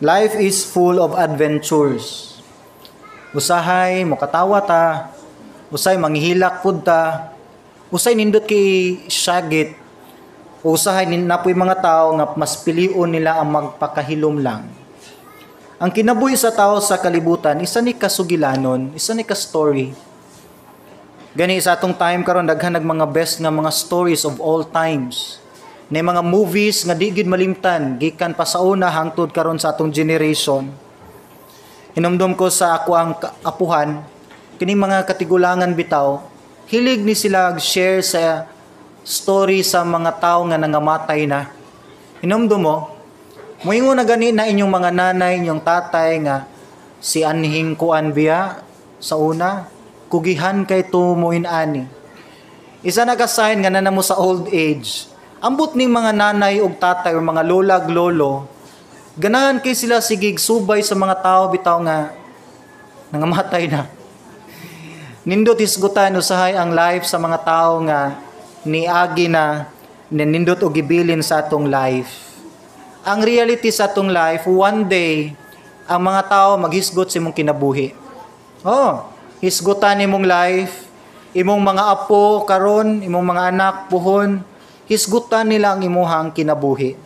Life is full of adventures. Usahay mokatawa ta, usay manghilak pud ta, usay nindot kay syagit, usahay napoy mga tao nga mas pilion nila ang magpakahilom lang. Ang kinabuhi sa tao sa kalibutan, isa ni kasugilanon, isa ni ka story. Gani sa atong time karon, daghan nag mga best nga mga stories of all times. Na mga movies nga di gyud malimtan gikan pa sa una hangtod karon sa atong generation. Hinumdum ko sa ako ang apuhan, kining mga katigulangan bitaw, hilig ni sila share sa story sa mga tao nga nangamatay na. Hinumdum mo, moingon na gani na inyong mga nanay, inyong tatay nga si anhing kuan biya sa una, kugihan kay tumuin ani. Isa na ka sign nga na mo sa old age. Ambot ning mga nanay ug tatay o mga lolag lolo, ganahan kay sila sigig subay sa mga tao bitaw nga nangamatay na. Nindot hisgutan usahay ang life sa mga tao nga niagi na, nindot og gibilin sa atong life. Ang reality sa atong life, one day ang mga tao maghisgot sa imong kinabuhi. Oh, hisgutan imong life, imong mga apo karon, imong mga anak puhon, hisgutan nila ang imuhang kinabuhi.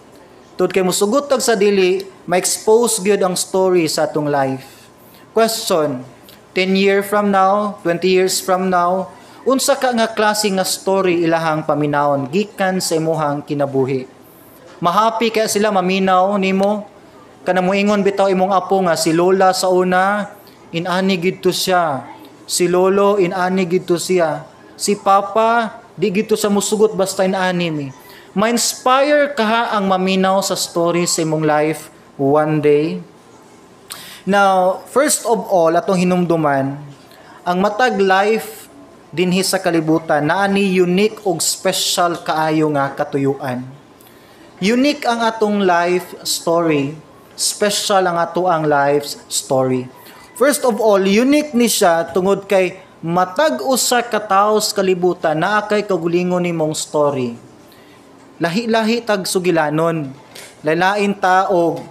Tud kay musugot tag sa dili, ma-expose gyud ang story sa atong life. Question, 10 year from now, 20 years from now, unsa ka nga klase nga story ilahang paminawon gikan sa imuhang kinabuhi? Mahappy kaya sila maminaw nimo? Kana moingon bitaw imong apo nga si lola sa una, inani gid to siya. Si lolo, inani gid to siya. Si papa, di gid to sa musugot basta inani mi. Ma-inspire ka ang maminaw sa story sa imong life one day? Now, first of all, atong hinumduman, ang matag life dinhi sa kalibutan naa ni unique og special kaayo nga katuyuan. Unique ang atong life story, special ang ato ang life story. First of all, unique ni siya tungod kay matag usa ka tawo sa kalibutan naa kay kaugalingon nimong story. Lahi-lahi tag sugilanon. Lain-lain ta og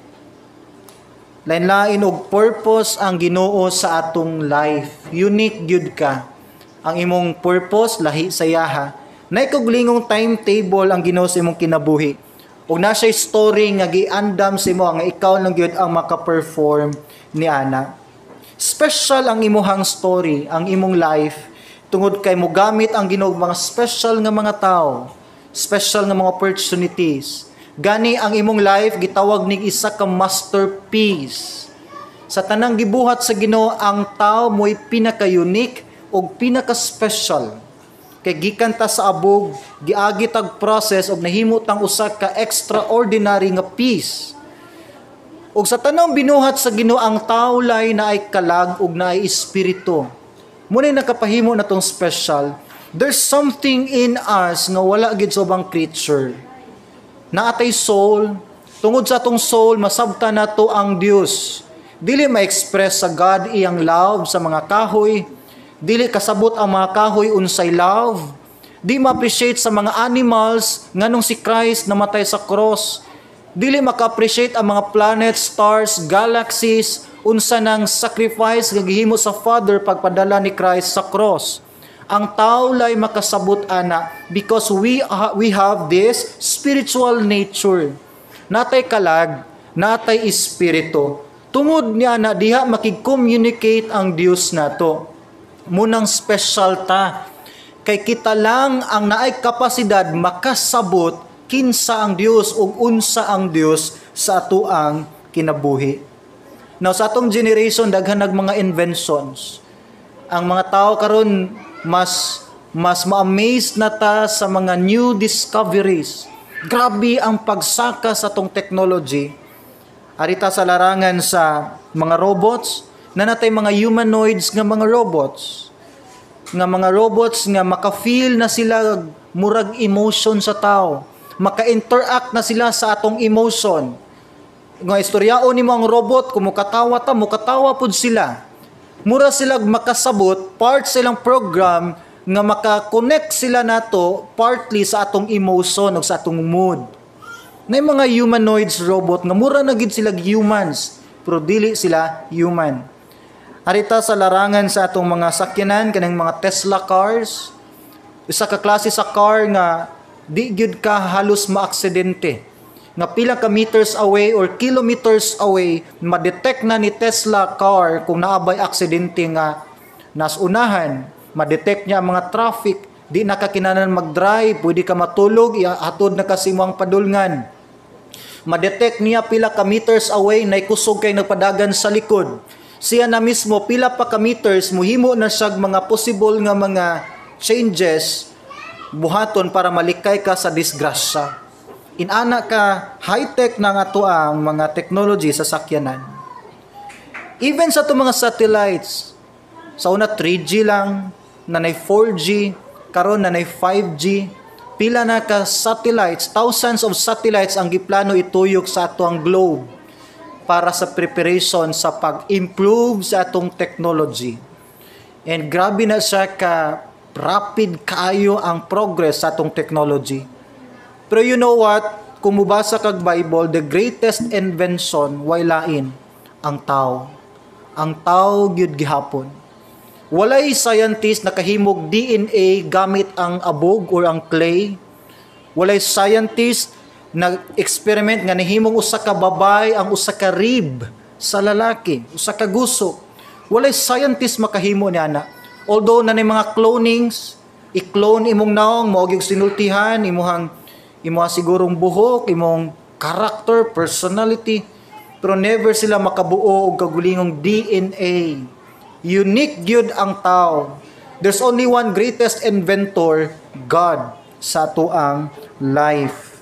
lain-lain og purpose ang Ginoo sa atong life. Unique gyud ka. Ang imong purpose lahi sa iyaha. Nay kaugalingong timetable ang Ginoo sa imong kinabuhi. Ug na siya story nga giandam sa imo nga ikaw lang gyud ang maka-perform ni ana. Special ang imuhang story, ang imong life, tungod kay mogamit ang Ginoo mga special nga mga tao, special nga mga opportunities. Gani ang imong life gitawag nig isa ka masterpiece. Sa tanang gibuhat sa Ginoo, ang tao mo'y pinaka-unique ug pinaka-special. Kay gikan ta sa abog, giagi tag process ug nahimo tang usa ka extraordinary nga piece. Ug sa tanang binuhat sa Ginoo, ang tao lay naay kalag ug naay espiritu. Muna nakapahimo na tong special. There's something in us nga wala gid sa ubang creature. Naatay soul. Tungod sa atong soul, masabta nato ang Dios. Dili ma-express sa God iyang love sa mga kahoy. Dili kasabot ang mga kahoy unsay love. Di ma-appreciate sa mga animals nganong si Christ namatay sa cross. Dili maka-appreciate ang mga planets, stars, galaxies unsa nang sacrifice nga gihimo sa Father pagpadala ni Christ sa cross. Ang tao lay makasabot ana because we have this spiritual nature. Natay kalag, natay espiritu. Tungod niya na diha makig-communicate ang Dios nato. Munang special ta kay kita lang ang naay kapasidad makasabot kinsa ang Dios ug unsa ang Dios sa atoang kinabuhi. Now, sa atong generation, daghan nag mga inventions. Ang mga tao karon mas mas ma-amaze na ta sa mga new discoveries. Grabe ang pagsaka sa atong technology. Arita sa larangan sa mga robots, na natay mga humanoids nga mga robots. Nga mga robots nga maka-feel na sila murag emotion sa tao. Maka-interact na sila sa atong emotion. Nga istoryaon nimo ang robot, kung mukatawa ta, mukatawa pud sila. Mura sila makasabot, part silang program nga maka-connect sila nato partly sa atong emotion o sa atong mood. Na mga humanoids robot nga mura na gid sila humans pero dili sila human. Arita sa larangan sa atong mga sakyanan, kanang mga Tesla cars, usa ka klase sa car nga di gyud ka halos maaksidente. Nga pila ka meters away or kilometers away, ma-detect na ni Tesla car kung naa bay aksidente nga nas unahan, ma-detect niya ang mga traffic, di na ka kinahanglan mag-drive, pwede ka matulog, ihatod na ka sa imong padulngan. Ma-detect niya pila ka meters away na kusog kay nagpadagan sa likod. Siya na mismo, pila pa ka meters, muhimo na siya mga possible nga mga changes buhaton para malikay ka sa disgrasya. Inana ka high-tech na nga to ang mga technology sa sakyanan. Even sa itong mga satellites, sa una 3G lang, nanay 4G, karon nanay 5G, pila na ka satellites, thousands of satellites ang giplano ituyok sa ato ang globe para sa preparation sa pag-improve sa atong technology. And grabe na siya ka rapid kaayo ang progress sa atong technology. Pero you know what? Kung mubasa kag Bible, the greatest invention way lain ang tao. Ang tao gyud gihapon. Walay scientist nakahimog DNA gamit ang abog or ang clay. Walay scientist na experiment nga nahimong usa ka babay ang usa ka rib sa lalaki, usa ka guso. Walay scientist makahimo niya na. Although na mga clonings, i-clone imong naong, mao gyud sinultihan, imuhang imuha sigurong buhok, imong character, personality, pero never sila makabuo og kagulingong DNA. Unique gyud ang tao. There's only one greatest inventor, God, sa atoang life.